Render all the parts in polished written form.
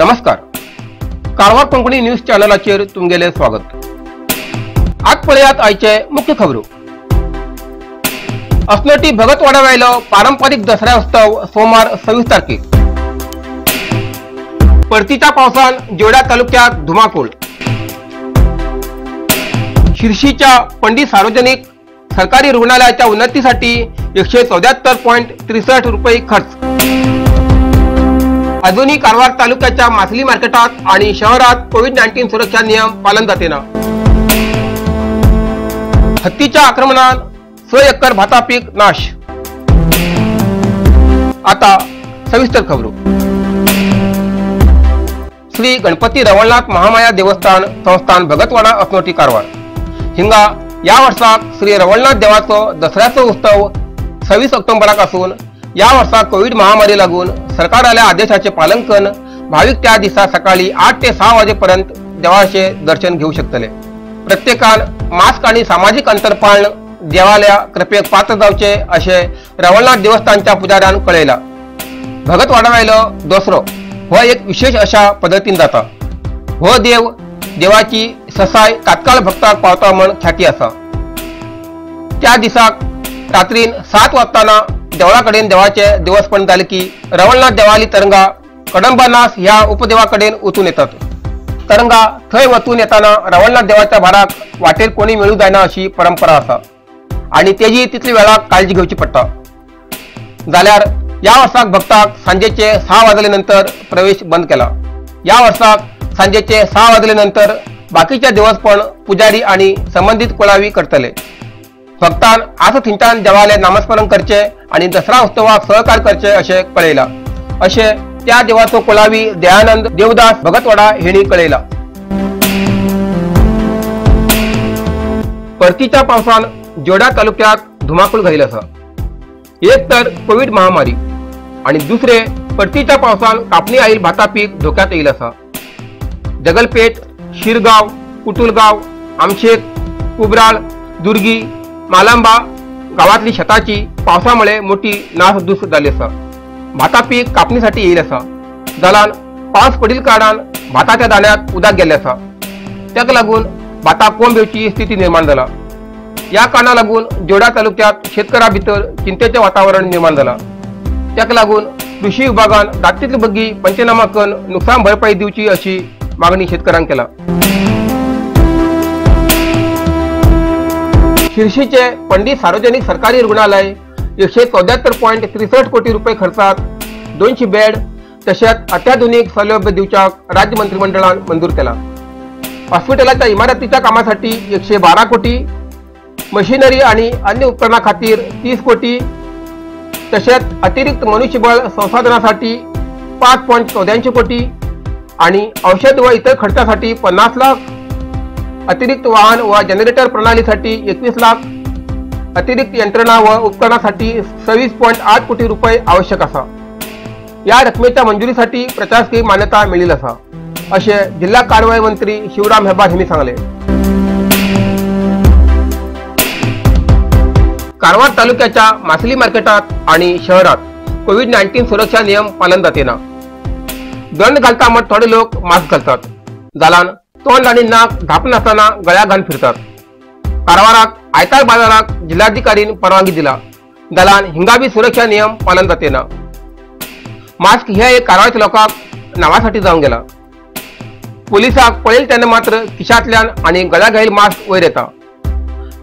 नमस्कार, कारवार कोंकणी न्यूज चॅनलाचेर तुमगेले स्वागत। आज पळयात आयचे मुख्य खबरो। असनोटी भगतवाडा वयलो पारंपरिक दसऱ्या उत्सव सोमवार 26 तारखेक। परतीच्या पावसान जोडा तालुक्यात धुमाकूळ। शिर्शीच्या पंडित सार्वजनिक सरकारी रुग्णालयाच्या उन्नतीसाठी 174.63 रुपये खर्च। अजूनही कारवार तालुक्याच्या मासली मार्केटात आणि शहरात कोविड-19 सुरक्षा नियम पालन जातेना। हत्तीच्या आक्रमणात 6 एकर भाता पीक नाश। आता सविस्तर खबरो। श्री गणपती रवळनाथ महामाया देवस्थान संस्थान भगतवाडा असनोटी कारवार हिंगा या वर्षाक श्री रवळनाथ देवाचो दसऱ्याचो उत्सव 26 ऑक्टोबराक असून या वर्षाक कोविड महामारी लागून सरकाराल्या आदेशाचे पालन करून भाविक त्या दिसा सकाळी 8 ते 6 वाजेपर्यंत देवाचे दर्शन घेऊ शकतले। प्रत्येकान मास्क आणि सामाजिक अंतर पाळून देवाल्या कृपेक पात्र जावचे असे रवळनाथ देवस्थानच्या पुजाऱ्यान कळयला। भगतवाडावयलो दसरो हो एक विशेष अशा पद्धतीन जाता। हो देव देवाची ससाय तात्काळ भक्ताक पावता म्हण ख्याती आसा। त्या दिसाक रात्रीन 7 वाजताना देवळाकडेन देवाचे देवस्पण जाले की रवळनाथ देवाली तरंगा कडंबानास ह्या उपदेवाकडेन वचून येतात। तरंगा थंय वचून येताना रवळनाथ देवाच्या भाराक वाटेर कोणी मेळू जायना अशी परंपरा आसा आणि तेजी तितली वेळाक काळजी घेवची पडटा। जाल्यार या वर्साक भक्ताक सांजेचे 6 वाजले नंतर प्रवेश बंद केला। या वर्साक सांजेचे 6 वाजले नंतर बाकीच्या देवस्पण पुजारी आणि संबंधित कुळावी करतले। भक्तान आस थिंटान देवाले नामस्मरण करचे आणि दसरा उत्सवाक सहकार करचे असे कळयला। असे त्या देवाचो कुळावी दयानंद देवदास भगतवाडा हेणी कळयला। परतीच्या पावसान जोडा तालुक्यात धुमाकूळ घाईल आसा। एक तर कोविड महामारी आणि दुसरे परतीच्या पावसान कापणी आईल भाता पीक धोक्यात येईल आसा। जगलपेठ, शिरगाव, कुटुलगाव, आमशेत, कुबराळ, दुर्गी, मालांबा गावातली शेताची पावसामुळे मोठी नासधूस झाली आसा। भाता पीक कापणीसाठी येईल आसा। जाल्यार पावस पडिल कारणान भाताच्या दाण्याक उदक गेल्ले आसा। ताका लागून भाता कोंब येवची स्थिती निर्माण जाला। या कारणा लागून जोडा तालुक्यात शेतकऱ्या भितर चिंतेचे वातावरण निर्माण जाला। ताका लागून कृषी विभागान दातीतले बग्गी पंचनामा करून नुकसान भरपाई दिवची अशी मागणी शेतकऱ्यांक केला। शिर्शीचे पंडित सार्वजनिक सरकारी रुग्णालय 174.63 कोटी रुपये खर्चात 200 बेड तसेच अत्याधुनिक सौलभ्य दिवच्याक राज्य मंत्रिमंडळान मंजूर केला। हॉस्पिटलाच्या इमारतीच्या कामासाठी 112 कोटी, मशिनरी आणि अन्य उपकरणा खातीर 30 कोटी तसेच अतिरिक्त मनुष्यबळ संसाधनासाठी 5.84 कोटी आणि औषध व इतर खर्चासाठी 50 लाख, अतिरिक्त वाहन व जनरेटर प्रणालीसाठी 21 लाख, अतिरिक्त यंत्रणा व उपकरणासाठी 26.8 कोटी रुपये आवश्यक असा। या रकमेच्या मंजुरीसाठी प्रशासकीय मान्यता मिळेल असा असे जिल्हा कारवाई मंत्री शिवराम हेब्बार यांनी सांगले। कारवार तालुक्याच्या मासली मार्केटात आणि शहरात कोविड-19 सुरक्षा नियम पालन जातेना। दंड घालता मग थोडे लोक मास्क घालतात, जाल्यार तोंड आणि नाक धापून असताना गळ्या घालून फिरतात। कारवाराक आयतार बाजाराक जिल्हाधिकारीन परवानगी दिला, जाल्यार हिंगाबी सुरक्षा नियम पालन जातेना। मास्क हे एक कारवारच्या लोकांक नावासाठी जावन गेला। पोलिसाक पळयल तेन्ना मात्र खिशांतल्यान आनी गळ्या घाईल मास्क वयर येता।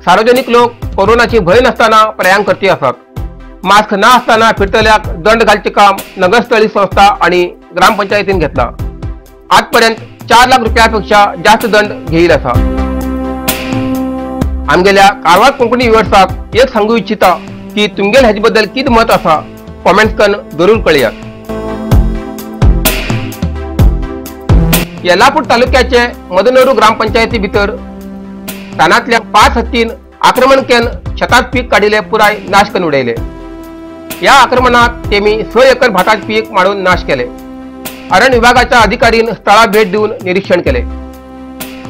सार्वजनिक लोक कोरोनाची भंय नासतना प्रयाण करती आसात। मास्क ना आसतना फिरतल्याक दंड घालचे काम नगरस्थळी संस्था आणि ग्रामपंचायतीन घेतला। आजपर्यंत 4 लाख रुपयापेक्षा जास्त दंड घेईल आसा। आमगेल्या कारवार कोंकणी व्युअर्साक एक सांगू इच्छिता की तुमगेल हेजे बद्दल कितें मत आसा कॉमेंट्स करून जरूर कळयात। येलापूर तालुक्याचे मदनोरू ग्रामपंचायती भितर रानांतल्या 5 हत्तीन आक्रमण केन शेतात पीक काडिले पुराय नाश करून उडयले। या आक्रमणात तेमी 6 एकर भाताचे पीक मारून नाश केले। अरण्य विभागाच्या अधिकारीन स्थळा भेट दिवन निरीक्षण केले।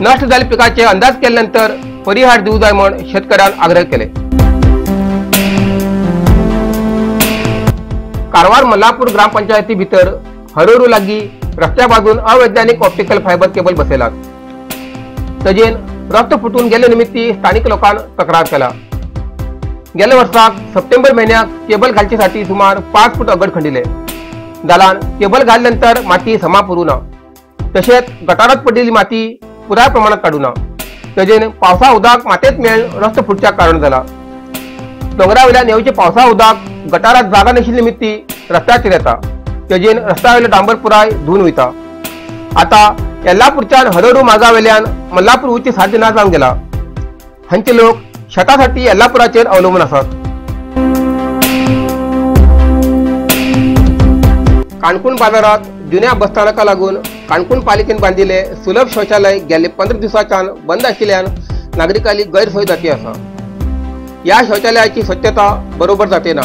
नष्ट जाल्ले पिकाचे अंदाज केल्यानंतर परिहार दिवं जाय म्हण शेतकऱ्यान आग्रह केले। कारवार मल्लापूर ग्रामपंचायती भितर हरोरू लागी रस्त्या बाजून अवैज्ञानिक ऑप्टिकल फायबर केबल बसयलात. तजेन रस्तो फुटून गेले निमित्ती स्थानिक लोकांन तक्रार केला. गेल्या वर्साक सप्टेंबर म्हयन्याक केबल घालचे साठी सुमार 5 फूट अगड खंडिले. जाल्यान केबल घातल्या नंतर माती समा पुरू ना, तशेंच गटारात पडिल्ली माती पुराय प्रमाणात काडू ना. तजेन पावसा उदक मातयेत मेळून रस्तो फुटच्याक कारण जाला. दोंगरावयल्यान येवचे पावसा उदक गटारात जागा नाशिल्ले निमित्ती रस्त्याचेर येता. तेजेन रस्त्यावयलो डांबर पुराय धुवन वयता. आता येल्लापूरच्यान हरडू मार्गावेल्यान मल्लापूर वचचे साध्य ना जावन गेला. हांचे लोक शेतासाठी येल्लापुराचेर अवलंबून आसात. काणकोण बाजारात जुन्या बसस्थानका लागून काणकोण पालिकेन बांदिल्ले सुलभ शौचालय गेले 15 दिवसांच्यान बंद आशिल्ल्यान नागरिकांली गैरसोय जाती आसा. ह्या शौचालयाची स्वच्छता बरोबर जाते ना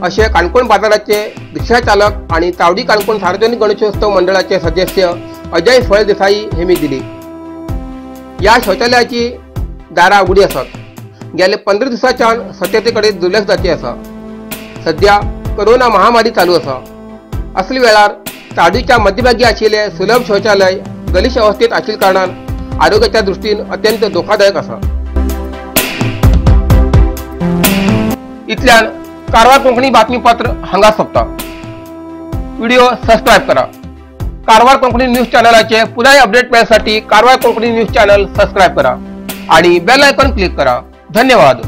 अशें काणकोण बाजाराचे रिक्षा चालक आणि चावडी काणकोण सार्वजनिक गणेशोत्सव मंडळाचे सदस्य अजय फळदेसाई हेमी दिली. ह्या शौचालयाची दारां उघडी आसात. गेले 15 दिवसांच्यान स्वच्छतेकडे दुर्लक्ष जाती आसा. सध्या कोरोना महामारी चालू आसा. असल्या वेळार चावडीच्या मध्यभागी आशिल्ले सुलभ शौचालय गलिश अवस्थेत आशिल्ल्या कारणान आरोग्याच्या दृष्टीन अत्यंत धोकादायक आसा. इतल्यान कारवार कोंकणी बातमीपत्र हांगा सोंपता. व्हिडिओ सबस्क्राईब करा. कारवार कोंकणी न्यूज चॅनलाचे पुराय update मेळसाठी Karwar Konkani news channel subscribe करा आणि बेल आयकॉन क्लिक करा. धन्यवाद.